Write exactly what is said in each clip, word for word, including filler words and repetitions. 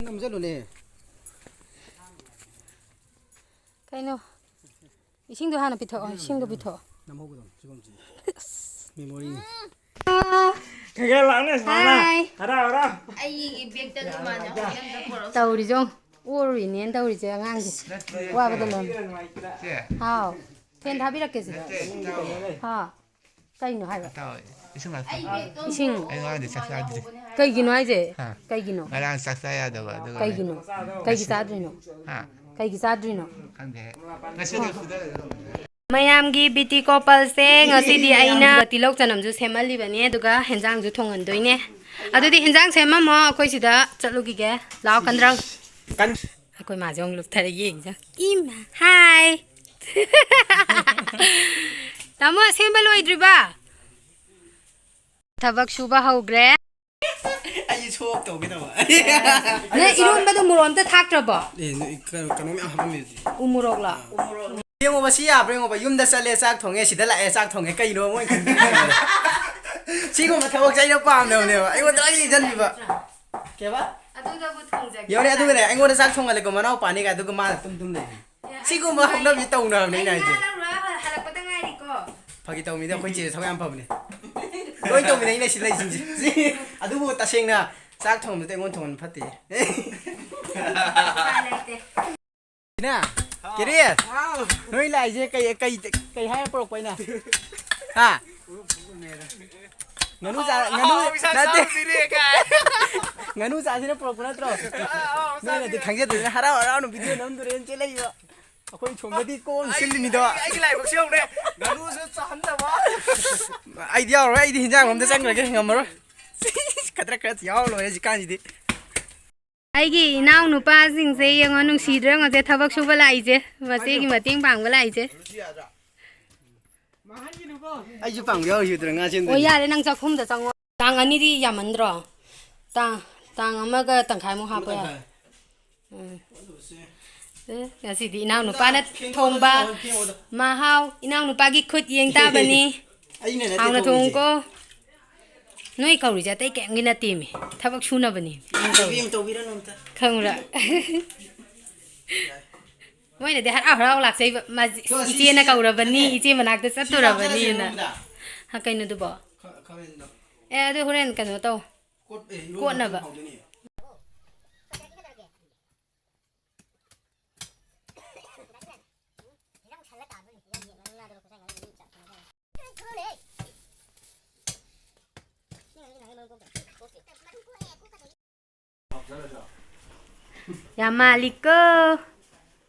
ꯅꯝꯁꯤꯜꯂꯨꯅꯦ꯫ ꯀꯩꯅꯣ? ꯏꯁꯤꯡꯗꯣ ꯍꯥꯟꯅ ꯄꯤꯊꯛꯑꯣ, ꯏꯁꯤꯡꯗꯣ ꯄꯤꯊꯛꯑꯣ꯫ ꯅꯝꯍꯧꯒꯗꯧꯅꯤ, ꯆꯨꯞꯐꯝꯁꯤ꯫ ꯃꯦꯃꯣꯔꯤ꯫ ꯈꯔ ꯈꯔ ꯂꯥꯛꯅꯦ, ꯁꯨꯃꯥꯏꯅ꯫ ꯍꯥꯏ꯫ ꯍꯔꯥꯎ, ꯍꯔꯥꯎ꯫ ꯑꯩꯒꯤ ꯕꯦꯛꯇ ꯑꯗꯨꯃꯥꯏꯅ ꯍꯣꯡꯖꯤꯟ ꯆꯠꯈ꯭ꯔꯣ꯫ ꯇꯧꯔꯤꯁꯦ ꯌꯦꯡꯉꯨ꯫ ꯑꯣꯔꯤꯅꯦꯅ ꯇꯧꯔꯤꯁꯦ ꯑꯉꯥꯡꯁꯦ꯫ ꯋꯥꯕꯗ ꯂꯣꯏꯔꯦ꯫ ꯁꯦ꯫ ꯍꯥꯎ꯫ ꯐꯦꯟ ꯊꯥꯕꯤꯔꯛꯀꯦꯁꯦ꯫ ꯅꯠꯇꯦ, ꯏꯇꯥꯎ꯫ ꯍꯥ꯫ ꯀꯩꯅꯣ ꯍꯥꯏꯕ? ꯏꯇꯥꯎ, ꯏꯁꯤꯡ ꯂꯥꯛꯄꯤꯌꯨ꯫ ꯏꯁꯤꯡ꯫ ꯑꯩ ꯉꯔꯥꯡꯗꯤ ꯆꯥꯛ ꯆꯥꯗ꯭ꯔꯤ꯫ ꯀꯩꯒꯤꯅꯣ ꯍꯥꯏꯁꯦ? ꯍꯥ? ꯀꯩꯒꯤꯅꯣ? ꯉꯔꯥꯡ ꯆꯥꯛ ꯆꯥ ꯌꯥꯗꯕ, ꯑꯗꯨꯒ ꯀꯩꯒꯤꯅꯣ? ꯀꯩꯒꯤ ꯆꯥꯗ꯭ꯔꯤꯅꯣ? ꯍꯥ? ꯀꯩꯒꯤ ꯆꯥꯗ꯭ꯔꯤꯅꯣ? ꯈꯪꯗꯦ꯫ ꯉꯁꯤꯗꯤ ꯐꯨꯗꯔꯦ꯫ ꯃꯌꯥꯝꯒꯤ ꯕꯤꯇꯤ ꯀꯣꯄꯜꯁꯦ ꯉꯁꯤꯗꯤ ꯑꯩꯅ ꯇꯤꯜꯍꯧ ꯆꯅꯝꯁꯨ ꯁꯦꯝꯍꯜꯂꯤꯕꯅꯦ, ꯑꯗꯨꯒ ꯍꯦꯟꯖꯥꯡꯁꯨ ꯊꯣꯡꯍꯟꯗꯣꯏꯅꯦ꯫ ꯑꯗꯨꯗꯤ ꯍꯦꯟꯖꯥꯡ ꯁꯦꯝꯃꯝꯃꯣ, ꯑꯩꯈꯣꯏ ꯁꯤꯗ ꯆꯠꯂꯨꯈꯤꯒꯦ꯫ ꯂꯥꯛꯑꯣ, ꯀꯟꯗ꯭ꯔꯪ꯫ ꯀꯟ- ꯑꯩꯈꯣꯏ ꯃꯥꯁꯦ ꯑꯃꯨꯛ ꯂꯨꯞꯊꯔ ꯌꯦꯡꯖ-, ꯏꯃꯥ, ꯍꯥꯏ꯫ ꯇꯥꯃꯣ, ꯁꯦꯝꯕ ꯂꯣꯏꯗ꯭ꯔꯤꯕ? ꯊꯕꯛ ꯁꯨꯕ ꯍꯧꯈ꯭ꯔꯦ꯫ ꯑꯩ ꯁꯣꯛ ꯇꯧꯒꯦ ꯇꯧꯕ꯫ ꯅꯪ ꯏꯔꯣꯟꯕꯗꯣ ꯃꯣꯔꯣꯛ ꯑꯝꯇ ꯊꯥꯛꯇ꯭ꯔꯕꯣ? ꯑꯦ, ꯅꯣꯏ ꯀꯩꯅꯣ, ꯀꯩꯅꯣ ꯃꯌꯥꯝ ꯍꯥꯞꯄꯝꯃꯤꯗꯨꯗꯤ꯫ ꯎ ꯃꯣꯔꯣꯛꯂꯣ? ꯌꯦꯡꯉꯣꯕ, ꯁꯤ ꯌꯥꯕ꯭ꯔꯥ ꯌꯦꯡꯉꯣꯕ꯫ ꯌꯨꯝꯗ ꯆꯠꯂꯦ, ꯆꯥꯛ ꯊꯣꯡꯉꯦ, ꯁꯤꯗ ꯂꯥꯛꯑꯦ, ꯆꯥꯛ ꯊꯣꯡꯉꯦ꯫ ꯀꯩꯅꯣ ꯃꯣꯏ ꯈꯟꯗꯣꯏꯁꯦ? ꯁꯤꯒꯨꯝꯕ ꯊꯕꯛꯁꯦ ꯑꯩꯅ ꯄꯥꯝꯗꯕꯅꯦꯕ꯫ ꯑꯩꯉꯣꯟꯗ ꯂꯣꯏ ꯏꯟꯁꯤꯟꯕꯤꯕ꯫ ꯀꯩꯕ? ꯑꯗꯨꯗꯕꯨ ꯊꯣꯡꯖꯒꯦ꯫ ꯌꯦꯡꯉꯨꯅꯦ, ꯑꯗꯨꯒꯅꯦ, ꯑꯩꯉꯣꯟꯗ ꯆꯥꯛ ꯊꯣꯡꯍꯜꯂꯦꯀꯣ, ꯃꯅꯥꯎꯄꯥꯅꯤꯒ, ꯑꯗꯨꯒ ꯃꯥꯅ ꯇꯨꯝ ꯇꯨꯝ ꯂꯩ꯫ ꯁꯤꯒꯨꯝꯕ ꯍꯧꯅꯕꯤ ꯇꯧꯅꯕꯅꯦ ꯑꯩꯅ ꯍꯥꯏꯁꯦ꯫ ꯍꯜꯂꯛꯄꯗ ꯉꯥꯏꯔꯤꯀꯣ꯫ ꯐꯥꯒꯤ ꯇꯧꯕꯅꯤꯗ, ꯑꯩꯈꯣꯏ ꯆꯦꯁꯦ ꯊꯕꯛ ꯌꯥꯝ ꯐꯕꯅꯦ꯫ ꯂꯣꯏ ꯇꯧꯕꯤꯅꯦ ꯑꯩꯅ ꯁꯤ ꯂꯩꯁꯤꯡꯁꯦ꯫ ꯁꯤ, ꯑꯗꯨꯕꯨ ꯇꯁꯦꯡꯅ ꯆꯥꯛ ꯊꯣꯡꯕꯗ ꯑꯩꯉꯣꯟꯗ ꯊꯣꯡꯍꯟꯕ ꯐꯠꯇꯦ꯫ ꯎꯄꯥꯏ ꯂꯩꯇꯦ꯫ ꯏꯅꯦ, ꯀꯦꯔꯤ, ꯅꯣꯏ ꯂꯥꯛꯏꯁꯦ ꯀꯩ, ꯀꯩ, ꯀꯩ ꯍꯥꯏꯔ ꯄꯨꯔꯛꯄ ꯑꯩꯅ? ꯍꯥ? ꯉꯥꯅꯨ ꯆꯥ-, ꯉꯥꯅꯨ ꯑꯍꯥꯎ ꯏꯁꯥ ꯅꯠꯇꯦ꯫ ꯆꯥꯔꯨꯗꯣꯏꯅꯦ ꯀꯥꯏ꯫ ꯉꯥꯅꯨ ꯆꯥꯁꯤꯅ ꯄꯨꯔꯛꯄ ꯅꯠꯇ꯭ꯔꯣ? ꯑꯍꯥꯎ ꯅꯣꯏꯅꯗꯤ ꯆꯥꯗꯣꯏꯅꯦ꯫ ꯈꯪꯖꯗ꯭ꯔꯦꯅꯦ, ꯍꯔꯥꯎ ꯍꯔꯥꯎꯅ ꯚꯤꯗꯤꯑꯣ ꯅꯝꯗꯣꯔꯦꯅ ꯆꯦꯜꯂꯛꯏꯕ꯫ ꯑꯩꯈꯣꯏ ꯁꯣꯝꯗꯗꯤ ꯀꯣꯟ ꯁꯤꯜꯂꯤꯅꯤꯗꯣ꯫ ꯑꯩꯒꯤ, ꯑꯩꯒꯤ ꯂꯥꯏꯕꯛꯁꯦ ꯌꯦꯡꯉꯨꯅꯦ꯫ ꯉꯥꯅꯨꯁꯨ ꯆꯥꯍꯟꯗꯕ꯫ ꯑꯩꯗꯤ ꯌꯥꯎꯔꯣꯏ, ꯑꯩꯗꯤ ꯍꯤꯟꯖꯥꯡ ꯂꯣꯝꯗ ꯆꯪꯈ꯭ꯔꯒꯦ, ꯉꯝꯃꯔꯣꯏ꯫ ꯈꯗ꯭ꯔꯛ ꯈꯔ ꯌꯥꯎꯔ ꯂꯣꯏꯔꯦ ꯍꯧꯖꯤꯛꯀꯥꯟꯁꯤꯗꯤ꯫ ꯑꯩꯒꯤ ꯏꯅꯥꯎ ꯅꯨꯄꯥꯁꯤꯡꯁꯦ ꯌꯦꯡꯉꯣ, ꯅꯨꯡꯁꯤꯗ꯭ꯔꯣ ꯌꯦꯡꯉꯣꯁꯦ, ꯊꯕꯛ ꯁꯨꯕ ꯂꯥꯛꯏꯁꯦ, ꯃꯆꯦꯒꯤ ꯃꯇꯦꯡ ꯄꯥꯡꯕ ꯂꯥꯛꯏꯁꯦ꯫ ꯑꯩꯁꯨ ꯄꯥꯡꯕ ꯌꯥꯎꯔꯨꯁꯤꯗ꯭ꯔꯥ ꯉꯥ ꯁꯦꯝꯗꯣꯏꯅꯦ꯫ ꯑꯣ, ꯌꯥꯔꯦ, ꯅꯪ ꯆꯥꯛꯈꯨꯝꯗ ꯆꯪꯉꯣ꯫ ꯇꯥꯡ ꯑꯅꯤꯗꯤ ꯌꯥꯝꯃꯟꯗ꯭ꯔꯣ? ꯇꯥꯡ, ꯇꯥꯡ ꯑꯃꯒ ꯇꯪꯈꯥꯏꯃꯨꯛ ꯍꯥꯞꯄ ꯌꯥꯏ꯫ ꯎꯝ꯫ ꯑꯦ, ꯉꯁꯤꯗꯤ ꯏꯅꯥꯎ ꯅꯨꯄꯥꯅ ꯊꯣꯡꯕ ꯃꯍꯥꯎ, ꯏꯅꯥꯎ ꯅꯨꯄꯥꯒꯤ ꯈꯨꯠ ꯌꯦꯡ ꯇꯥꯕꯅꯤ꯫ ꯑꯩꯅ ꯅꯠꯇꯦ ꯍꯥꯎꯅ ꯊꯣꯡꯉꯤꯁꯦ꯫ ꯊꯣꯡꯉꯨꯀꯣ꯫ ꯅꯣꯏ ꯀꯧꯔꯤꯁꯦ ꯑꯇꯩ ꯀꯩꯝꯒꯤ ꯅꯠꯇꯦꯃꯤ, ꯊꯕꯛ ꯁꯨꯅꯕꯅꯤ꯫ ꯇꯧꯕꯤꯔꯨ, ꯇꯧꯕꯤꯔꯨꯅꯨ ꯑꯝꯇ꯫ ꯈꯪꯕ꯭ꯔꯥ? ꯃꯣꯏꯅꯗꯤ ꯍꯔꯥꯎ ꯍꯔꯥꯎ ꯂꯥꯛꯆꯩꯕ, ꯃꯥ-, ꯇꯣ, ꯑꯁꯤ ꯏꯆꯦꯅ ꯁꯤ ꯀꯧꯔꯕꯅꯤ, ꯅꯠꯇꯦ꯫ ꯏꯆꯦ ꯃꯅꯥꯛꯇ ꯁꯤ ꯆꯠꯇꯣꯔꯕꯅꯤꯅ꯫ ꯍꯥꯞꯆꯔꯁꯤꯔꯣ ꯃꯉꯣꯟꯗ? ꯍꯥ, ꯀꯩꯅꯣꯗꯨꯕꯣ? ꯈ-, ꯈꯥꯃꯦꯟꯗꯣ꯫ ꯑꯦ, ꯑꯗꯨ ꯍꯣꯔꯦꯟ ꯀꯩꯅꯣ ꯇꯧ꯫ ꯀꯣꯠ-, ꯑꯦ, ꯏꯔꯣꯟꯕ ꯀꯣꯠꯅꯕ꯫ ꯍꯥꯎꯗꯣꯏꯅꯦ꯫ ꯌꯥꯝ ꯃꯥꯜꯂꯤꯀꯣ꯫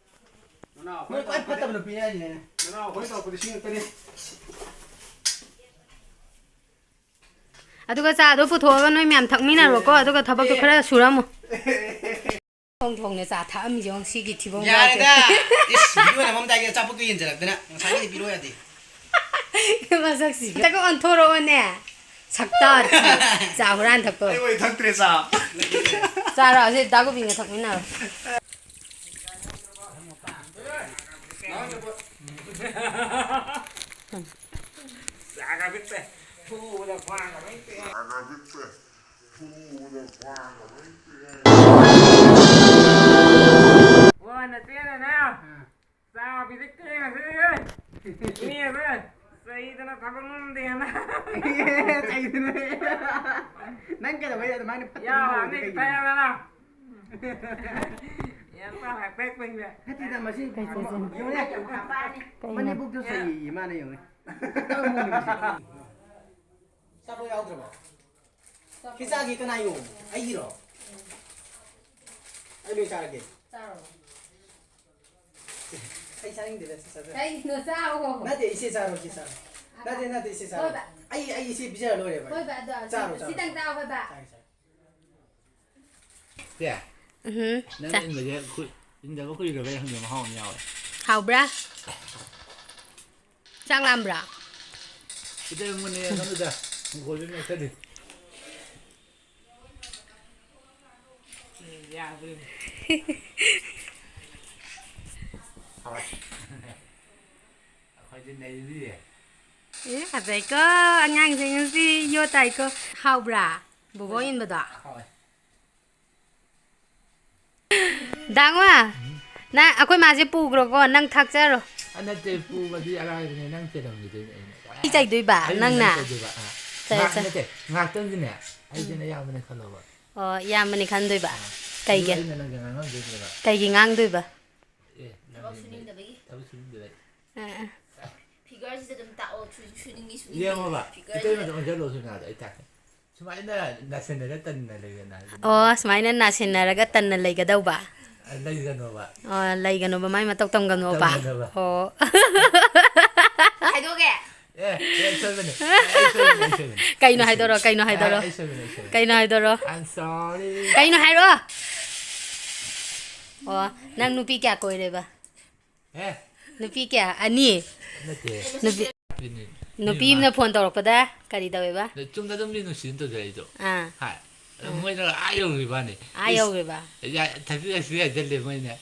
ꯃꯣꯏ ꯈ꯭ꯋꯥꯏ ꯐꯠꯇꯕ ꯅꯨꯄꯤꯅꯦ ꯍꯥꯏꯁꯤꯅꯦ꯫ ꯅꯅꯥꯎ ꯑꯩꯈꯣꯏ ꯇꯧꯔꯛꯄꯗꯤ ꯁꯤ ꯉꯥꯛꯇꯅꯤ꯫ ꯑꯗꯨꯒ ꯆꯥꯗꯣ ꯄꯨꯊꯣꯛꯑꯒ ꯅꯣꯏ ꯃꯌꯥꯝ ꯊꯛꯃꯤꯟꯅꯔꯣꯀꯣ, ꯑꯗꯨꯒ ꯊꯕꯛꯇꯣ ꯈꯔ ꯁꯨꯔꯝꯃꯣ꯫ ꯊꯣꯡ ꯊꯣꯡꯅ ꯆꯥ ꯊꯛꯑꯝꯃꯤꯁꯦ ꯌꯦꯡꯉꯣ, ꯁꯤꯒꯤ ꯊꯤꯕꯣꯡ ꯌꯥꯔꯦꯗ꯫ ꯆꯥꯎꯁꯦ꯫ ꯏꯁ, ꯚꯤꯗꯤꯑꯣ ꯅꯝꯃꯝꯗꯥꯏꯒꯤ ꯑꯆꯥꯄꯣꯠꯇꯣ ꯌꯦꯟꯖꯜꯂꯛꯇꯅ ꯉꯁꯥꯏꯒꯤꯗꯤ ꯄꯤꯔꯛꯑꯣ ꯌꯥꯗꯦ꯫ ꯃꯁꯛꯁꯤꯒ꯫ ꯈꯤꯇꯪ ꯑꯣꯟꯊꯣꯔꯛꯑꯣꯅꯦ꯫ ꯁꯛꯇꯥ ꯊꯤ꯫ ꯆꯥ ꯍꯨꯔꯥꯟ ꯊꯛꯇꯣꯔꯦ꯫ ꯑꯩ ꯑꯣꯏ ꯊꯛꯇ꯭ꯔꯦ ꯆꯥ꯫ ꯆꯥꯔꯣ, ꯑꯁꯤ ꯗꯥ ꯒꯣꯕꯤꯟꯒ ꯊꯛꯃꯤꯟꯅꯔꯣ꯫ ꯆꯥꯒ ꯄꯤꯛꯄ꯫ ꯐꯨꯕꯗ ꯈ꯭ꯋꯥꯡꯒ ꯂꯣꯏ ꯇꯦꯛꯑꯦ꯫ ꯋꯥꯅ ꯆꯦꯟꯅꯅ ꯆꯥꯕꯤꯗ ꯀꯦꯡꯉꯁꯤ ꯏꯅꯦꯁꯦ ꯆꯩꯗꯅ ꯊꯕꯛ ꯉꯝꯗꯦꯅ꯫ ꯆꯩꯗꯅ꯫ ꯅꯪ ꯀꯩꯗꯧꯕꯩ ꯑꯗꯨꯃꯥꯏꯅ ꯐꯠꯇꯕ ꯌꯥ, ꯃꯑꯣꯡꯗ ꯅꯪ ꯀꯩꯒꯤꯅꯣ? ꯇꯥꯏꯌꯦꯗꯅ꯫ ꯌꯥ, ꯄꯥꯎ ꯍꯥꯏꯐꯦꯠ ꯄꯩꯕ꯫ ꯅꯠꯇꯦꯗ, ꯃꯁꯤ ꯀꯩ ꯆꯦꯆꯦ? ꯌꯦꯡꯉꯨꯅꯦ꯫ ꯀꯩꯅꯣ? ꯃꯅꯦꯝꯕꯣꯛꯇꯣ ꯆꯩꯌꯦ, ꯃꯥꯅ ꯌꯦꯡꯉꯨꯅꯦ꯫ ꯆꯥꯄꯣꯠ ꯌꯥꯎꯗ꯭ꯔꯕꯣ? ꯁꯤ ꯆꯥꯒꯦ ꯀꯅꯥꯏꯅꯣ? ꯑꯩꯒꯤꯔꯣ? ꯑꯩ ꯂꯣꯏ ꯆꯥꯔꯒꯦ꯫ ꯆꯥꯔꯣ꯫ ꯑꯩ ꯆꯥꯅꯤꯡꯗꯦꯗ, ꯁꯤ ꯆꯥꯖꯔꯣ꯫ ꯀꯩꯅꯣ ꯆꯥꯎꯋꯣ꯫ ꯅꯠꯇꯦ, ꯏꯆꯦ ꯆꯥꯔꯣ, ꯏꯆꯦ ꯆꯥꯔꯣ꯫ ꯅꯠꯇꯦ, ꯅꯠꯇꯦ, ꯏꯆꯦ ꯆꯥꯔꯣ꯫ ꯍꯣꯏꯕ꯫ ꯑꯩ, ꯑꯩ ꯏꯆꯦ ꯄꯤꯖꯔ ꯂꯣꯏꯔꯦꯕ꯫ ꯍꯣꯏꯕ, ꯑꯗꯣ ꯆꯥꯔꯣ, ꯁꯤ-, ꯆꯥꯔꯣ, ꯁꯤꯇꯪ ꯆꯥꯔꯣ꯫ ꯆꯥꯎ ꯍꯥꯏꯕ꯫ ꯆꯥꯒꯦ, ꯆꯥꯒꯦ꯫ ꯆꯦ, ꯎꯝ, ꯅꯪ ꯆꯥ-, ꯏꯟꯕꯁꯦ ꯈꯨ-, ꯏꯟꯗꯕ ꯀꯨꯏꯔꯕꯩ ꯈꯪꯗꯦ, ꯃꯍꯥꯎ ꯑꯃ ꯌꯥꯎꯔꯦ꯫ ꯍꯥꯎꯕ꯭ꯔꯥ? ꯆꯥꯛ ꯂꯥꯝꯕ꯭ꯔꯥ? ꯈꯤꯇꯪ ꯑꯃꯅꯦ, ꯀꯩꯅꯣꯗ, ꯍꯪꯒꯣꯏꯕ ꯃꯦꯠꯇꯗꯤ꯫ ꯑꯩꯈꯣꯏꯗꯤ ꯅꯩꯔꯤꯌꯦ꯫ ꯑꯦ, ꯐꯖꯩꯀꯣ, ꯑꯉꯥꯡꯁꯤꯡ ꯉꯁꯤ ꯌꯣ ꯇꯥꯏꯀꯣ꯫ ꯍꯥꯎꯕ꯭ꯔꯥ, ꯕꯣꯕꯣ ꯏꯟꯕꯗꯣ? ꯍꯥꯎꯋꯦ꯫ ꯗꯥꯡꯋꯥ, ꯅꯪ ꯑꯩꯈꯣꯏ ꯃꯥꯁꯦ ꯄꯨꯈ꯭ꯔꯣꯀꯣ, ꯅꯪ ꯊꯥꯛꯆꯔꯣ꯫ ꯑ, ꯅꯠꯇꯦ, ꯄꯨꯕꯗꯤ ꯑꯔꯥꯏꯕꯅꯦ, ꯅꯪ ꯆꯩꯔꯝꯈꯤꯗꯣꯏꯅꯦ ꯑꯩꯅ꯫ ꯑꯩ ꯆꯩꯗꯣꯏꯕ, ꯑꯩꯅ ꯅꯪꯅ? ꯅꯪ ꯆꯩꯗꯣꯏꯕ, ꯑꯥ꯫ ꯆꯩ, ꯉꯥꯏꯍꯥꯛ ꯆꯩ꯫ ꯅꯠꯇꯦ, ꯉꯥꯏꯍꯥꯛꯇꯪꯗꯤꯅꯦ, ꯑꯩꯁꯦ ꯎꯝ꯫ ꯅꯌꯥꯝꯕꯅꯦ ꯈꯜꯂꯣꯕ꯫ ꯑꯣ, ꯏꯌꯥꯝꯕꯅꯦ ꯈꯟꯗꯣꯏꯕ꯫ ꯑꯥ꯫ ꯀꯩꯒꯤ? ꯑꯗꯨꯒ ꯑꯩꯅ ꯅꯪꯁꯦ ꯉꯥꯡꯉꯝꯗꯣꯏꯅꯦꯕ꯫ ꯀꯩꯒꯤ ꯉꯥꯡꯗꯣꯏꯕ? ꯑꯦ, ꯅꯪ ꯊꯕꯛ ꯁꯨꯅꯤꯡꯗꯕꯒꯤ꯫ ꯊꯕꯛ ꯁꯨꯅꯤꯡꯗꯕꯒꯤ꯫ ꯑꯥ, ꯑꯥ꯫ Figureꯁꯤꯗ ꯑꯗꯨꯝ ꯇꯥꯛꯑꯣ, ꯁꯨ-, ꯁꯨꯅꯤꯡꯉꯤ, ꯁꯨꯅꯤꯡꯗꯦ꯫ ꯌꯦꯡꯉꯣꯕ, ꯐꯤꯒꯔꯁꯤꯗ꯫ ꯏꯇꯩꯃꯗ ꯑꯣꯟꯁꯤꯜꯂꯣ ꯁꯨꯅꯥꯗꯣ, ꯑꯩ ꯇꯥꯛꯀꯦ꯫ ꯁꯨꯃꯥꯏꯅ ꯅꯥꯁꯤꯟꯅꯔ ꯇꯟꯅ ꯂꯩꯒꯅ ꯍꯥꯏꯕꯗꯨꯅ꯫ ꯑꯣ, ꯁꯨꯃꯥꯏꯅ ꯅꯥꯁꯤꯟꯅꯔꯒ ꯇꯟꯅ ꯂꯩꯒꯗꯧꯕ꯫ ꯑ, ꯂꯩꯒꯅꯣꯕ꯫ ꯑꯣ, ꯂꯩꯒꯅꯣꯕ, ꯃꯥꯏ ꯃꯇꯧ ꯇꯝꯒꯅꯣꯕ꯫ ꯇꯝꯒꯅꯣꯕ꯫ ꯑꯣ꯫ ꯍꯥꯏꯗꯣꯛꯑꯒꯦ꯫ ꯑꯦ, ꯑꯦ, ꯑꯩ ꯁꯣꯏꯕꯅꯦ꯫ ꯑꯩ ꯁꯣꯏꯕꯅꯦ, ꯑꯩ ꯁꯣꯏꯕꯅꯦ꯫ ꯀꯩꯅꯣ ꯑꯩ ꯍꯥꯏꯗꯣꯔꯣ, ꯁꯣꯏꯕꯅꯦ꯫ ꯀꯩꯅꯣ ꯍꯥꯏꯗꯣꯔꯣ? ꯑꯩ ꯁꯣꯏꯕꯅꯦ, ꯑꯩ ꯁꯣꯏꯕꯅꯦ꯫ ꯀꯩꯅꯣ ꯍꯥꯏꯗꯣꯔꯣ? I'm sorry꯫ ꯀꯩꯅꯣ ꯍꯥꯏꯔꯣ? ꯑꯣ, ꯅꯪ ꯅꯨꯄꯤ ꯀꯌꯥ ꯀꯣꯏꯔꯦꯕ? ꯑꯦ? ꯅꯨꯄꯤ ꯀꯌꯥ? ꯑꯅꯤ? ꯅꯠꯇꯦ꯫ ꯅꯨꯄꯤ, ꯅꯨꯄꯤꯅꯤ꯫ ꯅꯨꯄꯤ ꯃꯤ ꯑꯃꯅ ꯃꯉꯥ꯫ ꯐꯣꯟ ꯇꯧꯔꯛꯄꯗ ꯀꯔꯤ ꯇꯧꯋꯦꯕ? ꯑꯗ ꯆꯨꯝꯅ ꯑꯗꯨꯝ ꯃꯤ ꯅꯨꯡꯁꯤꯅ ꯇꯧꯖꯔꯛꯏꯗꯣ꯫ ꯑꯥ꯫ ꯍꯥꯏ꯫ ꯑꯗ ꯑꯥ꯫ ꯃꯣꯏꯅ ꯑꯥ ꯌꯧꯈꯤꯕ ꯋꯥꯅꯤ꯫ ꯑꯥ ꯏꯁ, ꯌꯧꯈ꯭ꯔꯤꯕ? ꯌꯥ-, ꯊꯛꯁꯤ ꯈꯥꯁꯤ ꯍꯥꯏꯖꯜꯂꯦ ꯃꯣꯏꯅ꯫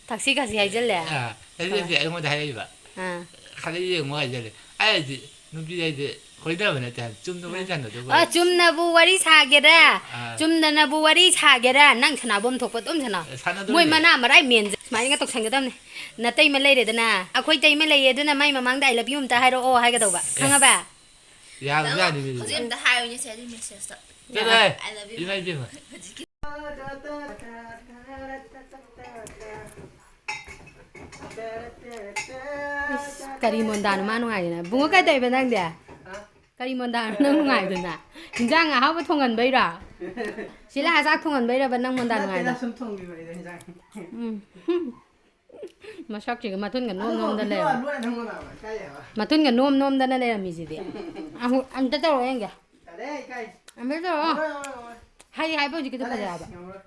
ꯊꯛꯁꯤ ꯈꯥꯁꯤ ꯍꯥꯏꯖꯜꯂꯦ? ꯑꯥ, ꯊꯛꯁꯤ ꯈꯥꯁꯤ ꯑꯥ꯫ ꯑꯩꯉꯣꯟꯗ ꯍꯥꯏꯔꯛꯏꯕ꯫ ꯑꯥ꯫ ꯈꯔ ꯌꯦꯡꯉꯣ ꯍꯥꯏꯖꯜꯂꯦ꯫ ꯑꯩ ꯍꯥꯏꯗꯤ ꯅꯨꯄꯤ ꯍꯥꯏꯗꯤ ꯀꯣꯏꯅꯕ ꯅꯠꯇꯦ ꯍꯥꯏꯕ, ꯆꯨꯝꯅ ꯋꯥꯔꯤ ꯑꯥ꯫ ꯁꯥꯟꯅꯗꯧꯕ ꯑꯣ, ꯋꯥꯔꯤ꯫ ꯆꯨꯝꯅꯕꯨ ꯋꯥꯔꯤ ꯁꯥꯒꯦꯔꯥ, ꯑꯥ꯫ ꯆꯨꯝꯗꯅꯕꯨ ꯋꯥꯔꯤ ꯁꯥꯒꯦꯔꯥ, ꯅꯪ ꯁꯅꯥꯕꯝ ꯊꯣꯛꯄ ꯑꯗꯨꯝ ꯁꯅꯥ꯫ ꯑꯦ, ꯁꯥꯟꯅꯗꯣꯏꯅꯦ꯫ ꯃꯣꯏ ꯃꯅꯥ ꯃꯔꯥꯏ ꯃꯦꯟꯖ-, ꯁꯨꯃꯥꯏꯅꯒ ꯇꯧꯁꯟꯒꯗꯕꯅꯦ꯫ ꯅꯇꯩꯃ ꯂꯩꯔꯦꯗꯅ, "ꯑꯩꯈꯣꯏ ꯇꯩꯃ ꯂꯩꯌꯦ, ꯑꯗꯨꯅ ꯃꯥꯏ ꯃꯃꯥꯡꯗ I love you ꯑꯝꯇ ꯍꯥꯏꯔꯛꯑꯣ" ꯍꯥꯏꯒꯗꯧꯕ꯫ ꯑꯦ꯫ ꯈꯪꯉꯕ? ꯌꯥꯕꯖꯥꯠꯅꯤ ꯃꯤꯗꯨꯗꯤ꯫ ꯍꯧꯖꯤꯛ ꯑꯝꯇ ꯍꯥꯏꯌꯨꯅꯦ ꯁꯦ, ꯑꯗꯨꯏ message ꯇꯣ꯫ ꯆꯠꯂꯣꯍꯦ꯫ I love you꯫ ꯏꯃꯥ ꯏꯕꯦꯝꯃ꯫ ꯍꯧꯖꯤꯛꯀꯤ ꯏꯁ, ꯀꯔꯤ ꯃꯣꯟꯗꯥꯅꯣ ꯃꯥ ꯅꯨꯡꯉꯥꯏꯔꯤꯅ? ꯕꯨꯡꯉꯣ, ꯀꯩꯗꯧꯔꯤꯕ ꯅꯪꯗꯤ? ꯀꯔꯤ ꯃꯣꯟꯗꯥꯅꯣ ꯅꯪ ꯅꯨꯡꯉꯥꯏꯗꯨꯅ? ꯏꯟꯖꯥꯡ ꯑꯍꯥꯎꯕ ꯊꯣꯡꯍꯟꯕꯩꯔꯣ? ꯁꯤꯂꯥ ꯆꯥꯛ ꯊꯣꯡꯍꯟꯕꯩꯔꯕ ꯅꯪ ꯃꯣꯟꯗꯥ ꯅꯠꯇꯦꯗ, ꯅꯨꯡꯉꯥꯏꯗꯣ? ꯁꯨꯝ ꯊꯣꯡꯕꯤꯕꯅꯤꯗ ꯏꯟꯖꯥꯡ꯫ ꯎꯝ꯫ ꯃꯁꯛꯁꯤꯒ ꯃꯊꯨꯟꯒ ꯅꯣꯝ ꯑꯗꯨ ꯅꯣꯝꯗ ꯍꯧꯖꯤꯛꯀꯤ ꯂꯩꯔꯝꯃꯤ꯫ ꯋꯥ ꯂꯣꯏꯔꯦ ꯅꯪ ꯃꯣꯟꯗꯥ ꯀꯥꯏ ꯂꯩꯕ? ꯃꯊꯨꯟꯒ ꯅꯣꯝ ꯅꯣꯝꯗꯅ ꯂꯩꯔꯝꯃꯤꯁꯤꯗꯤ꯫ ꯑꯃꯨꯛ ꯑꯝꯇ ꯇꯧꯔꯛꯑꯣ ꯌꯦꯡꯒꯦ꯫ ꯌꯥꯔꯦ, ꯏꯀꯥꯏ꯫ ꯑꯝꯇ ꯇꯧꯔꯛꯑꯣ꯫ ꯉꯝꯃꯔꯣꯏ, ꯉꯝꯃꯔꯣꯏ, ꯉꯝꯃꯔꯣꯏ꯫ ꯍꯥꯏꯗꯤ ꯍꯥꯏꯕ ꯍꯧꯖꯤꯛꯀꯤꯗꯣ ꯌꯥꯔꯦ, ꯐꯖꯩ ꯍꯥꯏꯕ꯫ ꯉꯝꯃꯔꯣꯏ꯫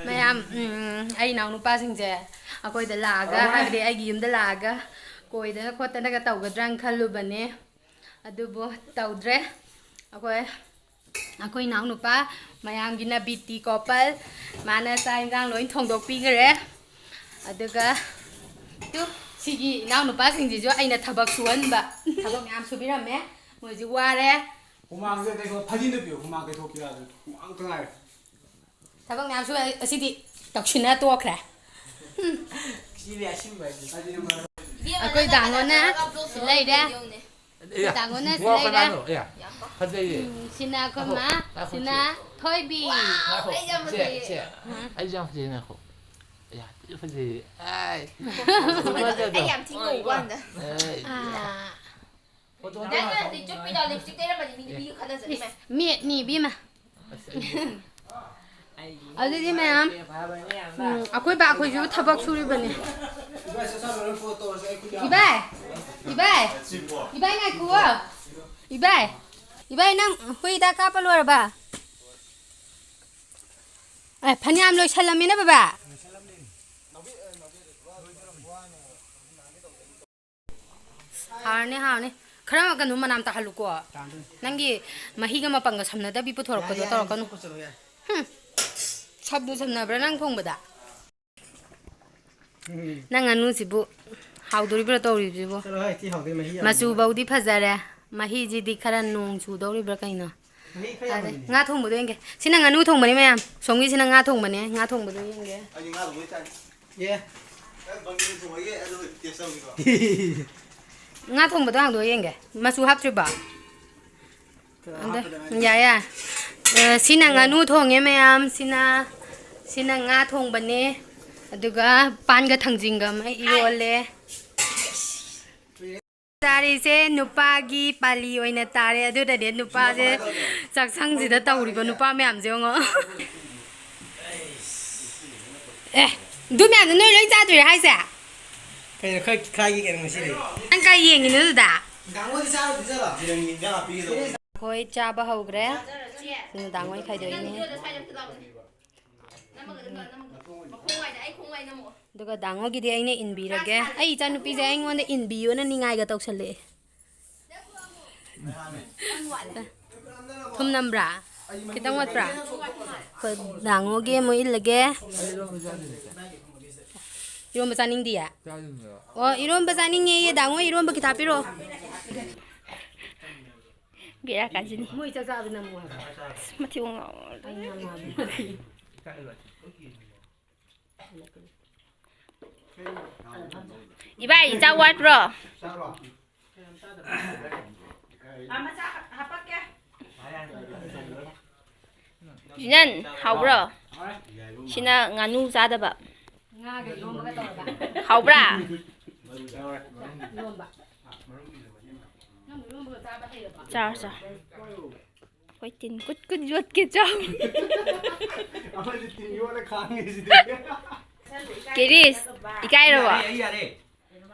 ꯃꯌꯥꯝ, ꯎꯝ, ꯑꯩ ꯏꯅꯥꯎꯅꯨꯄꯥꯁꯤꯡꯁꯦ ꯑꯩꯈꯣꯏꯗ ꯂꯥꯛꯑꯒ, ꯍꯥꯏꯕꯗꯤ ꯑꯩꯒꯤ ꯌꯨꯝꯗ ꯂꯥꯛꯑꯒ ꯀꯣꯏꯗꯅ ꯈꯣꯠꯇꯅꯒ ꯇꯧꯒꯗ꯭ꯔꯅ ꯈꯜꯂꯨꯕꯅꯦ, ꯑꯗꯨꯕꯨ ꯇꯧꯗ꯭ꯔꯦ꯫ ꯑꯩꯈꯣꯏ, ꯑꯩꯈꯣꯏ ꯏꯅꯥꯎꯅꯨꯄꯥ ꯃꯌꯥꯝꯒꯤꯅ B T couple, ꯃꯥꯅ ꯆꯥꯛ ꯏꯟꯖꯥꯡ ꯂꯣꯏ ꯊꯣꯡꯗꯣꯛꯄꯤꯈ꯭ꯔꯦ꯫ ꯑꯗꯨꯒ ꯇꯨ, ꯁꯤꯒꯤ ꯏꯅꯥꯎꯅꯨꯄꯥꯁꯤꯡꯁꯤꯁꯨ ꯑꯩꯅ ꯊꯕꯛ ꯁꯨꯍꯟꯕ꯫ ꯊꯕꯛ ꯃꯌꯥꯝ ꯁꯨꯕꯤꯔꯝꯃꯦ꯫ ꯃꯣꯏꯁꯨ ꯋꯥꯔꯦ꯫ ꯍꯨꯃꯥꯡꯁꯦ ꯇꯩꯊꯣꯛ, ꯐꯗꯤꯅ ꯄꯤꯌꯨ, ꯍꯨꯃꯥꯡ ꯇꯩꯊꯣꯛꯈꯤꯕ ꯌꯥꯗ꯭ꯔꯦ꯫ ꯍꯨꯃꯥꯡ ꯉꯥꯛꯇ ꯉꯥꯏꯔꯦ꯫ ꯊꯕꯛ ꯃꯌꯥꯝ ꯁꯨ, ꯑꯁꯤꯗꯤ ꯇꯧꯁꯤꯟꯅ ꯇꯣꯛꯈ꯭ꯔꯦ꯫ ꯁꯤꯗꯤ ꯑꯁꯤꯟꯕ ꯍꯥꯏꯗꯤ꯫ ꯑꯩꯈꯣꯏ ꯗꯥꯉꯣꯅ ꯂꯩꯔꯦ꯫ ꯑꯦ, ꯇꯥꯃꯣꯅ ꯁꯤ ꯋꯥ ꯂꯩꯔꯦ꯫ ꯀꯅꯥꯅꯣ? ꯑꯦ, ꯐꯖꯩꯌꯦ꯫ ꯎꯝ, ꯁꯤꯅ ꯑꯩꯈꯣꯏ ꯉꯥꯏꯈꯣ, ꯃꯥ, ꯉꯥꯏꯈꯣ, ꯁꯤꯅ ꯁꯤ꯫ ꯊꯣꯏꯕꯤ꯫ ꯉꯥꯏꯈꯣ, ꯑꯩꯁꯨ ꯌꯥꯝ ꯁꯦ, ꯐꯖꯩꯌꯦ꯫ ꯁꯦ꯫ ꯑꯩꯁꯨ ꯌꯥꯝ ꯐꯖꯩ, ꯉꯥꯏꯈꯣ꯫ ꯑꯌꯥ, ꯊꯤ ꯐꯖꯩꯌꯦ꯫ ꯑꯥꯏ, ꯐꯖꯗ꯭ꯔꯣ? ꯑꯩ ꯌꯥꯝ ꯊꯤ ꯉꯧꯕ ꯋꯥꯅꯤꯗ꯫ ꯑꯦ꯫ ꯑꯥ꯫ ꯐꯣꯇꯣ ꯅꯪꯅ ꯍꯧꯖꯤꯛ ꯆꯨꯞꯄꯤꯗꯣ ꯂꯤꯞꯁꯇꯤꯛ ꯇꯩꯔꯝꯃꯗꯤ ꯃꯤꯗꯤ ꯃꯤꯒ ꯈꯠꯅꯖꯅꯤ, ꯃꯦ꯫ ꯃꯦꯠꯅꯤ, ꯏꯕꯦꯝꯃ꯫ ꯑꯁ, ꯑꯩ ꯑꯗꯨꯗꯤ ꯃꯌꯥꯝ, ꯎꯝ, ꯑꯩꯈꯣꯏ ꯕꯥ ꯑꯩꯈꯣꯏꯁꯨ ꯊꯕꯛ ꯁꯨꯔꯤꯕꯅꯤ꯫ ꯏꯕꯥꯏ, ꯏꯕꯥꯏ, ꯏꯕꯥꯏ ꯉꯥꯏꯈꯨꯑꯣ꯫ ꯏꯕꯥꯏ, ꯏꯕꯥꯏ ꯅꯪ ꯍꯨꯏꯗ ꯀꯥꯞꯄ ꯂꯣꯏꯔꯕ? ꯑꯦ, ꯐꯅꯌꯥꯝ ꯂꯣꯏꯁꯜꯂꯝꯃꯤꯅ ꯕꯕꯥ꯫ ꯍꯥꯎꯔꯅꯤ, ꯍꯥꯎꯔꯅꯤ꯫ ꯈꯔ ꯀꯩꯅꯣ ꯃꯅꯥꯝ ꯇꯥꯍꯜꯂꯨꯀꯣ꯫ ꯇꯥꯍꯟꯗꯣꯏꯅꯤ꯫ ꯅꯪꯒꯤ ꯃꯍꯤꯒ ꯃꯄꯪꯒ ꯁꯝꯅꯗꯕꯤ ꯄꯨꯊꯣꯔꯛꯄꯗꯣ ꯌꯥꯏ, ꯌꯥꯏ, ꯇꯧꯔꯛꯀꯅꯨ꯫ ꯈꯨꯠ ꯆꯠꯂꯣ, ꯌꯥꯏ꯫ ꯍꯨꯝ꯫ ꯁꯝꯕꯨ ꯁꯝꯅꯕ꯭ꯔꯥ ꯅꯪ ꯊꯣꯡꯕꯗ? ꯎꯝ꯫ ꯅꯪ ꯉꯥꯅꯨꯁꯤꯕꯨ ꯍꯥꯎꯗꯣꯔꯤꯕ꯭ꯔꯥ ꯇꯧꯔꯤꯕꯁꯤꯕꯨ? ꯆꯠꯂꯣ ꯍꯦ, ꯊꯤ ꯍꯥꯎꯗꯣꯏ ꯃꯍꯤ ꯌꯥꯝ꯫ ꯃꯆꯨꯐꯧꯗꯤ ꯐꯖꯔꯦ, ꯃꯍꯤꯁꯤꯗꯤ ꯈꯔ ꯅꯣꯡ ꯆꯨꯗꯧꯔꯤꯕ꯭ꯔꯥ ꯀꯩꯅꯣ? ꯃꯍꯤ ꯈꯔ ꯑꯗꯩ ꯌꯥꯝꯃꯟꯕꯅꯦ꯫ ꯉꯥ ꯊꯣꯡꯕꯗꯣ ꯌꯦꯡꯒꯦ꯫ ꯁꯤꯅ ꯉꯥꯅꯨ ꯊꯣꯡꯕꯅꯤ ꯃꯌꯥꯝ꯫ ꯁꯣꯝꯒꯤꯁꯤꯅ ꯉꯥ ꯊꯣꯡꯕꯅꯦ꯫ ꯉꯥ ꯊꯣꯡꯕꯗꯣ ꯌꯦꯡꯒꯦ꯫ ꯑꯩꯗꯤ ꯉꯥ ꯊꯣꯡꯕ ꯆꯥꯅꯤ꯫ ꯑꯦ꯫ ꯉꯥ ꯊꯣꯡꯕꯗꯣ ꯍꯥꯡꯗꯣꯛꯑ ꯌꯦꯡꯒꯦ꯫ ꯃꯆꯨ ꯍꯥꯞꯇ꯭ꯔꯤꯕꯣ? ꯑꯗ, ꯍꯥꯞꯄꯗ ꯉꯥꯏꯔꯤ꯫ ꯌꯥꯏ, ꯌꯥꯏ꯫ ꯑ, ꯁꯤꯅ ꯉꯥꯅꯨ ꯊꯣꯡꯉꯦ ꯃꯌꯥꯝ꯫ ꯁꯤꯅ, ꯁꯤꯅ ꯉꯥ ꯊꯣꯡꯕꯅꯦ꯫ ꯑꯗꯨꯒ ꯄꯥꯟꯒ ꯊꯥꯡꯖꯤꯡꯒ ꯑꯃ ꯏꯔꯣꯜꯂꯦ꯫ ꯆꯥꯔꯤꯁꯦ ꯅꯨꯄꯥꯒꯤ ꯄꯥꯂꯤ ꯑꯣꯏꯅ ꯇꯥꯔꯦ꯫ ꯑꯗꯨꯅꯅꯦ ꯅꯨꯄꯥꯁꯦ ꯆꯥꯛꯁꯪꯁꯤꯗ ꯇꯧꯔꯤꯕ ꯅꯨꯄꯥ ꯃꯌꯥꯝꯁꯦ ꯌꯦꯡꯉꯣ꯫ ꯑꯦ, ꯑꯗꯨ ꯃꯌꯥꯝꯗꯣ ꯅꯣꯏ ꯂꯣꯏ ꯆꯥꯗꯣꯏꯔꯣ ꯍꯥꯏꯁꯦ? ꯀꯩꯅꯣ ꯈꯔ ꯈꯥꯏꯒꯦ ꯀꯩꯅꯣ ꯉꯁꯤꯗꯤ? ꯅꯪ ꯀꯩ ꯌꯦꯡꯉꯤꯅꯣ ꯑꯗꯨꯗ? ꯗꯥꯡꯉꯣꯗꯤ ꯆꯥꯔꯨꯗꯤ ꯆꯠꯂꯣ꯫ ꯑꯩꯈꯣꯏ ꯆꯥꯕ ꯍꯧꯈ꯭ꯔꯦ꯫ ꯁꯤꯅ ꯗꯥꯡꯉꯣꯏ ꯈꯥꯏꯗꯣꯛꯏꯅꯦ꯫ ꯑꯗꯨꯒ ꯗꯥꯡꯉꯣꯒꯤꯗꯤ ꯑꯩꯅ ꯏꯟꯕꯤꯔꯒꯦ꯫ ꯑꯩ ꯏꯆꯥꯅꯨꯄꯤꯁꯦ ꯑꯩꯉꯣꯟꯗ ꯏꯟꯕꯤꯌꯣꯅ ꯅꯤꯡꯉꯥꯏꯒ ꯇꯧꯁꯜꯂꯛꯑꯦ꯫ ꯊꯨꯝ ꯅꯝꯕ꯭ꯔꯥ? ꯈꯤꯇꯪ ꯋꯥꯠꯄ꯭ꯔꯥ? ꯑꯩꯈꯣꯏ ꯗꯥꯡꯉꯣꯒꯤ ꯑꯃꯨꯛ ꯏꯜꯂꯒꯦ꯫ ꯏꯔꯣꯝꯕ ꯆꯥꯅꯤꯡꯗꯤꯌꯦ? ꯆꯥꯗꯣꯏꯅꯦ꯫ ꯑꯣ, ꯏꯔꯣꯝꯕ ꯆꯥꯅꯤꯡꯉꯦꯌꯦ, ꯗꯥꯡꯉꯣ, ꯏꯔꯣꯝꯕ ꯈꯤꯇ ꯄꯤꯔꯛꯑꯣ꯫ ꯕꯦꯔꯥ ꯀꯥꯖꯅꯤ꯫ ꯃꯣꯏ ꯆꯥꯛ ꯆꯥꯕ ꯅꯝꯃꯨ ꯍꯥꯏꯕ꯫ ꯑꯁ, ꯃꯊꯤ ꯃꯣꯡ ꯉꯥꯎꯔꯦ꯫ ꯑꯩ ꯅꯝꯃꯨ ꯍꯥꯏꯕ꯫ ꯏꯕꯥꯏ, ꯆꯥꯛ ꯋꯥꯠꯄ꯭ꯔꯣ? ꯖꯤꯅꯟ, ꯍꯥꯎꯕ꯭ꯔꯣ? ꯁꯤꯅ ꯉꯥꯅꯨ ꯆꯥꯗꯕ꯫ ꯉꯥꯒ ꯏꯔꯣꯝꯕꯒ ꯇꯧꯔꯕ꯫ ꯍꯥꯎꯕ꯭ꯔꯥ? ꯏꯔꯣꯝꯕ꯫ ꯅꯪ ꯏꯔꯣꯝꯕꯒ ꯆꯥꯕ ꯍꯩꯔꯕꯣ? ꯆꯥꯔꯣ, ꯆꯥꯔꯣ꯫ ꯑꯩꯈꯣꯏ ꯇꯤꯟ ꯀꯨꯠ ꯀꯨꯠ ꯌꯣꯠꯀꯦ, ꯆꯥꯎ꯫ ꯑꯩꯈꯣꯏꯗꯤ ꯇꯤꯟ ꯌꯣꯠꯂ ꯈꯥꯡꯉꯤꯁꯤꯗꯤ꯫ ꯀꯦꯔꯤꯁ, ꯏꯀꯥꯏꯔꯕꯣ? ꯌꯥꯔꯦ, ꯑꯩ ꯌꯥꯔꯦ꯫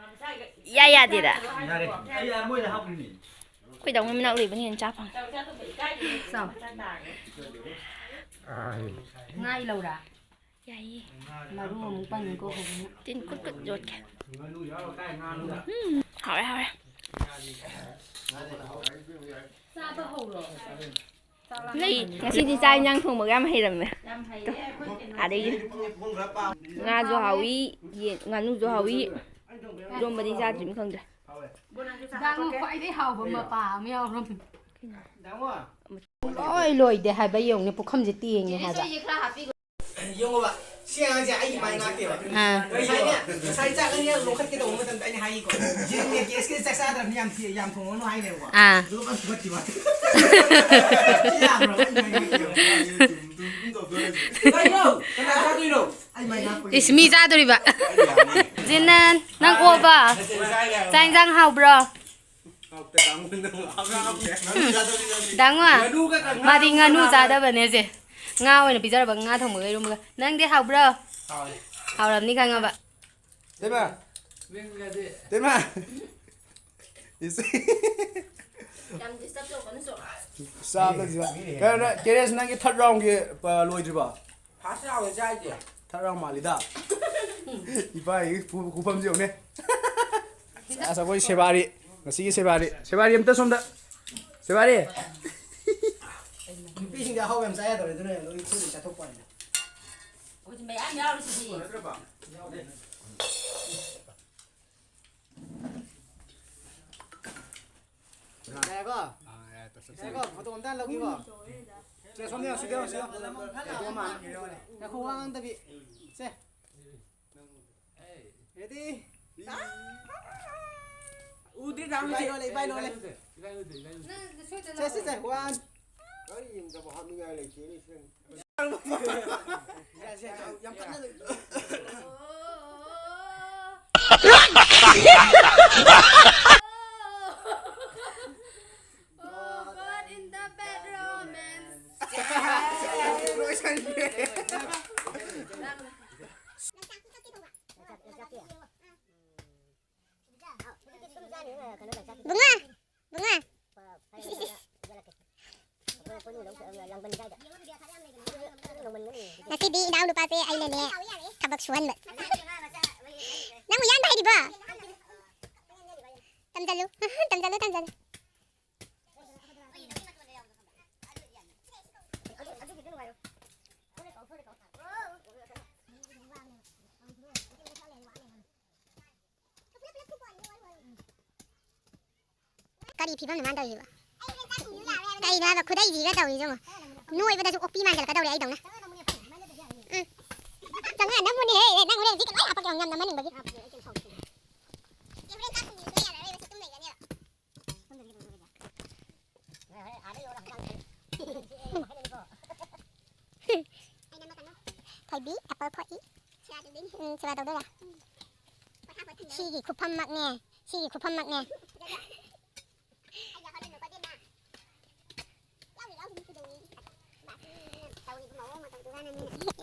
ꯏꯌꯥ ꯌꯥꯗꯦꯗ꯫ ꯌꯥꯔꯦ꯫ ꯑꯩ ꯌꯥꯔꯦ, ꯃꯣꯏꯗ ꯍꯥꯞꯈ꯭ꯔꯤꯅꯦ꯫ ꯑꯩꯈꯣꯏ ꯇꯥꯃꯣ ꯃꯅꯥꯛ ꯂꯩꯕꯅ ꯍꯦꯟꯅ ꯆꯥ ꯐꯪꯉꯦ꯫ ꯆꯥꯎ꯫ ꯉꯥ ꯏꯂꯧꯔꯥ? ꯌꯥꯏꯌꯦ꯫ ꯃꯔꯨ ꯑꯃꯨꯛ ꯄꯟꯅꯤꯀꯣ ꯐꯖꯅ꯫ ꯇꯤꯟ ꯀꯨꯠ ꯀꯨꯠ ꯌꯣꯠꯀꯦ꯫ ꯎꯝ, ꯍꯥꯎꯔꯦ, ꯍꯥꯎꯔꯦ꯫ ꯆꯥꯕ ꯍꯧꯔꯣ꯫ ꯂꯩ, ꯉꯁꯤꯗꯤ ꯆꯥꯛ ꯏꯟꯖꯥꯡ ꯊꯣꯡꯕꯒ ꯌꯥꯝ ꯍꯩꯔꯝꯃꯦ꯫ ꯌꯥꯝ ꯍꯩꯌꯦ, ꯑꯩꯈꯣꯏ ꯀꯩꯅꯣ ꯑꯗꯒꯤ ꯉꯥꯁꯨ ꯍꯥꯎꯏ, ꯌꯦꯟ, ꯉꯥꯅꯨꯁꯨ ꯍꯥꯎꯏ, ꯏꯔꯣꯝꯕꯗꯤ ꯆꯥꯗ꯭ꯔꯤꯕ ꯈꯪꯗ꯭ꯔꯦ꯫ ꯗꯥꯡꯉꯣ ꯈ꯭ꯋꯥꯏꯗꯩ ꯍꯥꯎꯕ ꯃꯄꯥ ꯑꯃ ꯌꯥꯎꯔꯝꯃꯦ꯫ ꯂꯣꯏ ꯂꯣꯏꯗꯦ ꯍꯥꯏꯕ ꯌꯦꯡꯉꯨꯅꯦ, ꯄꯨꯈꯝꯁꯦ ꯇꯦꯡꯉꯦ ꯍꯥꯏꯕ꯫ ꯌꯦꯡꯉꯣꯕ, ꯁꯤ ꯑꯉꯥꯡꯁꯦ ꯑꯩꯒꯤ ꯃꯥꯏ ꯉꯥꯛꯇꯦꯕ꯫ ꯑꯥ꯫ ꯉꯁꯥꯏꯅꯦ, ꯉꯁꯥꯏ ꯆꯥꯛ ꯑꯅꯤꯔꯛ ꯂꯧꯈꯠꯀꯦ ꯇꯧꯕ ꯃꯇꯝꯗ ꯑꯩꯅ ꯍꯥꯏꯀꯣ, "ꯖꯤꯝꯒꯤ ꯒꯦꯁꯀꯤ ꯆꯥꯛ ꯆꯥꯗ꯭ꯔꯕꯅꯤ, ꯌꯥꯝ ꯊꯤ-, ꯌꯥꯝ ꯊꯣꯡꯉꯅꯨ" ꯍꯥꯏꯅꯦꯕꯀꯣ꯫ ꯑꯥ꯫ ꯑꯗꯨꯒ ꯐꯠ ꯐꯨꯒꯠꯈꯤꯕ꯫ ꯁꯤ ꯌꯥꯕ꯭ꯔꯣ? ꯑꯩ ꯃꯥꯏ ꯉꯥꯛꯇꯦꯕ꯫ ꯀꯩꯅꯣ? ꯀꯅꯥ ꯆꯥꯗꯣꯏꯅꯣ? ꯑꯩ ꯃꯥꯏ ꯉꯥꯛꯄꯒꯤ꯫ ꯏꯁ, ꯃꯤ ꯆꯥꯗꯣꯔꯤꯕ꯫ ꯖꯤꯅꯟ, ꯅꯪ ꯑꯣꯕ? ꯆꯥꯛ ꯏꯟꯖꯥꯡ ꯍꯥꯎꯕ꯭ꯔꯣ? ꯗꯥꯡꯉꯣ, ꯃꯥꯗꯤ ꯉꯥꯅꯨ ꯆꯥꯗꯕꯅꯦ ꯁꯦ꯫ ꯉꯥ ꯑꯣꯏꯅ ꯄꯤꯖꯔꯕ, ꯉꯥ ꯊꯣꯡꯕꯒ ꯏꯔꯣꯝꯕꯒ꯫ ꯅꯪꯗꯤ ꯍꯥꯎꯕ꯭ꯔꯣ? ꯍꯥꯎꯔꯝꯅꯤ ꯈꯪꯉꯕ꯫ ꯇꯦꯃꯥ꯫ ꯇꯦꯃꯥ꯫ ꯏꯁ꯫ ꯌꯥꯝ disturb ꯇꯧꯒꯅꯨ ꯆꯣ꯫ ꯆꯥꯕꯗ ꯀꯩꯅꯣ, ꯀꯦꯔꯦꯁ, ꯅꯪꯒꯤ third round ꯒꯤ, ꯑ, ꯂꯣꯏꯗ꯭ꯔꯤꯕꯣ? First round ꯅꯤ ꯆꯥꯏꯁꯦ꯫ Third round ꯃꯥꯜꯂꯤꯗ꯫ ꯏꯄꯥꯒꯤ ꯈꯨ-, ꯈꯨꯐꯝꯁꯦ ꯌꯦꯡꯉꯨꯅꯦ꯫ ꯑꯁ, ꯑꯩꯈꯣꯏ ꯁꯦꯕꯥꯔꯤ꯫ ꯉꯁꯤꯒꯤ ꯁꯦꯕꯥꯔꯤ꯫ ꯁꯦꯕꯥꯔꯤ ꯑꯝꯇ ꯁꯣꯝꯗ꯫ ꯁꯦꯕꯥꯔꯤ꯫ ꯅꯨꯄꯤꯁꯤꯡꯗꯤ ꯑꯍꯥꯎꯕ ꯌꯥꯝ ꯆꯥ ꯌꯥꯗꯕꯅꯦ, ꯑꯗꯨꯅ ꯂꯣꯏ ꯊꯨꯅ ꯆꯥꯊꯣꯛꯄ ꯋꯥꯅꯤꯗ꯫ ꯑꯩꯈꯣꯏꯁꯨ ꯃꯌꯥꯝ ꯌꯥꯎꯔꯤꯁꯤꯗꯤ꯫ ꯌꯥꯎꯗꯦ꯫ ꯌꯥꯔꯦꯀꯣ? ꯌꯥꯔꯦꯀꯣ? ꯐꯣꯇꯣ ꯑꯝꯇ ꯂꯧꯒꯦꯀꯣ? ꯁꯦ, ꯁꯣꯝꯗ ꯌꯦꯡꯉꯣ, ꯁꯤꯗ ꯌꯦꯡꯉꯣ, ꯁꯤꯗ ꯌꯦꯡꯉꯣ꯫ ꯐꯣꯇꯣ ꯑꯃ꯫ ꯉꯥꯏꯈꯣ, ꯋꯥ ꯉꯥꯡꯗꯕꯤ꯫ ꯁꯦ꯫ Ready? ꯎꯗ꯭ꯔꯤ, ꯏꯕꯥꯏ ꯂꯣꯜꯂꯦ, ꯏꯕꯥꯏ ꯂꯣꯜꯂꯦ꯫ ꯁꯦ, ꯁꯦ, ꯁꯦ, one꯫ ꯑꯩ ꯌꯦꯡꯗꯕ ꯍꯥꯞꯅꯤꯡꯉꯥꯏ ꯂꯩꯇꯦꯅꯦ, ꯁꯦ꯫ ꯌꯥꯝ ꯀꯟꯅ Oh, God, in the bed romance. ꯂꯣꯏꯁꯟꯒ꯭ꯔꯦ꯫ ꯕꯨꯡꯉꯣ, ꯕꯨꯡꯉꯣ꯫ ꯉꯁꯤꯗꯤ ꯏꯅꯥꯎ ꯅꯨꯄꯥꯁꯦ ꯑꯩꯅꯅꯦ ꯊꯕꯛ ꯁꯨꯍꯟꯕ꯫ ꯅꯪꯕꯨ ꯌꯥꯟꯕ ꯍꯩꯔꯤꯕꯣ? ꯇꯝꯖꯜꯂꯨ, ꯇꯝꯖꯜꯂꯨ, ꯇꯝꯖꯜꯂꯨ꯫ ꯀꯔꯤ ꯐꯤꯕꯝꯅꯣ ꯃꯥꯅ ꯇꯧꯔꯤꯁꯤꯕꯣ? ꯀꯩꯅꯣ ꯍꯥꯏꯕ ꯈꯨꯗꯩꯁꯤꯒ ꯇꯧꯔꯤꯁꯤ ꯌꯦꯡꯉꯣ꯫ ꯅꯣꯏꯕꯗꯁꯨ ꯑꯣꯛꯄꯤ ꯃꯥꯟꯁꯤꯜꯂꯛꯀꯗꯧꯔꯦ ꯑꯩꯗꯧꯅ꯫ ꯎꯝ꯫ ꯆꯪꯉꯛꯑ ꯅꯝꯃꯨꯅꯦꯍꯦ꯫ ꯅꯪ ꯍꯣꯔꯦꯟ ꯍꯧꯖꯤꯛ ꯂꯣꯏ ꯍꯥꯄꯛꯀꯦ ꯌꯦꯡꯉꯣ, ꯌꯥꯝ ꯅꯝꯍꯟꯅꯤꯡꯕꯒꯤ꯫ ꯊꯣꯏꯕꯤ, apple ꯈꯣꯛꯏ꯫ ꯎꯝ, ꯁꯦꯕꯥ ꯇꯧꯗꯣꯏꯔꯥ? ꯁꯤꯒꯤ ꯈꯨꯐꯝꯃꯛꯅꯦ, ꯁꯤꯒꯤ ꯈꯨꯐꯝꯃꯛꯅꯦ꯫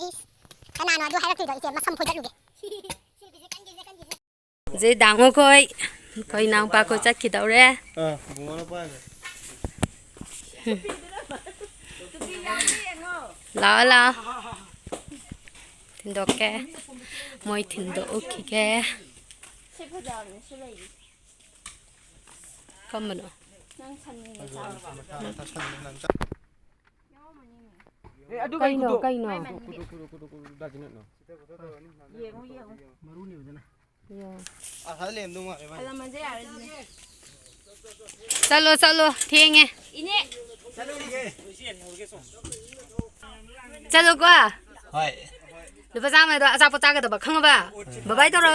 ꯏꯁ, ꯀꯅꯥꯅꯣ ꯑꯗꯨ ꯍꯥꯏꯔꯛꯇꯣꯏꯗꯣ? ꯏꯆꯦ, ꯃꯁꯝ ꯐꯣꯏꯗꯠꯂꯨꯒꯦ꯫ ꯖꯦ ꯗꯥꯡꯉꯣꯈꯣꯏ, ꯑꯩꯈꯣꯏ ꯏꯅꯥꯎꯄꯥꯈꯣꯏ ꯆꯠꯈꯤꯗꯧꯔꯦ꯫ ꯑꯥ, ꯕꯨꯡꯉꯣꯅ ꯄꯥꯏꯈ꯭ꯔꯦ꯫ ꯂꯥꯛꯑꯣ, ꯂꯥꯛꯑꯣ꯫ ꯊꯤꯟꯗꯣꯛꯀꯦ꯫ ꯃꯣꯏ ꯊꯤꯟꯗꯣꯛꯎꯈꯤꯒꯦ꯫ ꯁꯤ ꯐꯖꯕꯅꯦ, ꯁꯤ ꯂꯩꯔꯤ꯫ ꯀꯝꯕꯅꯣ? ꯅꯪ ꯁꯟꯅꯤꯅ ꯆꯥꯕ꯫ ꯑꯦ, ꯑꯗꯨ ꯀꯩ ꯀꯩꯅꯣ, ꯈꯨꯗꯣ-, ꯀꯩꯅꯣ? ꯈꯨꯗꯣ-, ꯈꯨꯗꯣ-, ꯈꯨꯗꯣ-, ꯈꯨꯗꯣ-, ꯗꯥ ꯖꯤꯅꯠꯅꯣ? ꯌꯦꯡꯉꯨ, ꯌꯦꯡꯉꯨ꯫ ꯃꯔꯨꯅꯦꯕ ꯑꯗꯨꯅ꯫ ꯌꯦꯡꯉꯣ꯫ ꯑꯁꯥ ꯂꯩꯔꯝꯗꯧ ꯃꯥꯜꯂꯦ ꯃꯥꯏꯁꯦ꯫ ꯍꯜꯂꯝꯃꯁꯦ ꯌꯥꯔꯦ ꯑꯗꯨꯗꯤ꯫ ꯆꯠꯂꯣ, ꯆꯠꯂꯣ, ꯊꯦꯡꯉꯦ꯫ ꯏꯅꯦ꯫ ꯆꯠꯂꯨꯀꯣ꯫ ꯍꯣꯏ꯫ ꯂꯨꯄꯥ ꯆꯥꯝꯃꯗꯣ ꯑꯆꯥꯄꯣꯠ ꯆꯥꯒꯗꯕ, ꯈꯪꯉꯕ? ꯕꯕꯥꯏ ꯇꯧꯔꯣ꯫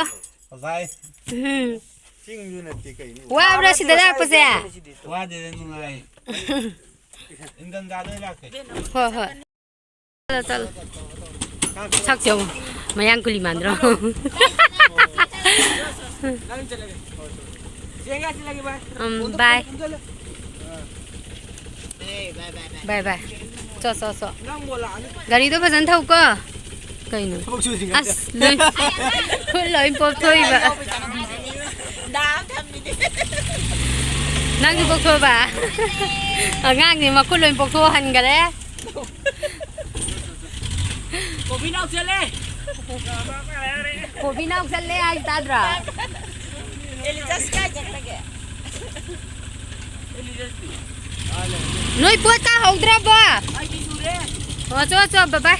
ꯕꯕꯥꯏ꯫ ꯎꯝ꯫ ꯆꯤꯡꯁꯨ ꯅꯠꯇꯦ ꯀꯩꯅꯣ꯫ ꯋꯥꯕ꯭ꯔꯥ ꯁꯤꯗ ꯂꯥꯛꯄꯁꯦ? ꯋꯥꯗꯦꯗ, ꯅꯨꯡꯉꯥꯏ꯫ ꯏꯪꯊꯝꯊꯥꯗ ꯑꯣꯏꯅ ꯂꯥꯛꯀꯦ꯫ ꯍꯣꯏ, ꯍꯣꯏ꯫ ꯆꯠꯂꯣ, ꯆꯠꯂꯣ꯫ ꯁꯛꯁꯦ ꯌꯦꯡꯉꯣ꯫ ꯃꯌꯥꯡ ꯀꯨꯂꯤ ꯃꯥꯟꯗ꯭ꯔꯣ? ꯎꯝ, ꯕꯥꯏ꯫ ꯕꯥꯏ, ꯕꯥꯏ꯫ ꯆꯣ, ꯆꯣ, ꯆꯣ꯫ ꯒꯥꯔꯤꯗꯣ ꯐꯖꯅ ꯊꯧꯀꯣ꯫ ꯀꯩꯅꯣ? ꯊꯕꯛ ꯁꯨꯗ꯭ꯔꯤꯉꯩꯗ꯫ ꯑꯁ, ꯂꯣꯏ-, ꯈꯨꯠ ꯂꯣꯏ ꯄꯣꯞꯊꯣꯛꯏꯕ꯫ ꯅꯪꯁꯨ ꯄꯣꯛꯊꯣꯛꯑꯕ? ꯑꯉꯥꯡꯅꯤ, ꯃꯈꯨꯠ ꯂꯣꯏ ꯄꯣꯛꯊꯣꯛꯍꯟꯈꯔꯦ꯫ ꯀꯣꯕꯤ ꯅꯥꯎ ꯆꯠꯂꯦ꯫ ꯀꯣꯕꯤ ꯅꯥꯎ ꯆꯠꯂꯦ ꯍꯥꯏ ꯇꯥꯗ꯭ꯔꯣ? ꯑꯦꯂꯤꯖꯁ ꯀꯥꯏ ꯆꯠꯈ꯭ꯔꯒꯦ? ꯅꯣꯏ ꯄꯣꯠ ꯀꯥꯍꯧꯗ꯭ꯔꯕꯣ? ꯑꯩꯗꯤ ꯁꯨꯔꯦ꯫ ꯑꯣ, ꯆꯣ, ꯆꯣ, ꯕꯕꯥꯏ꯫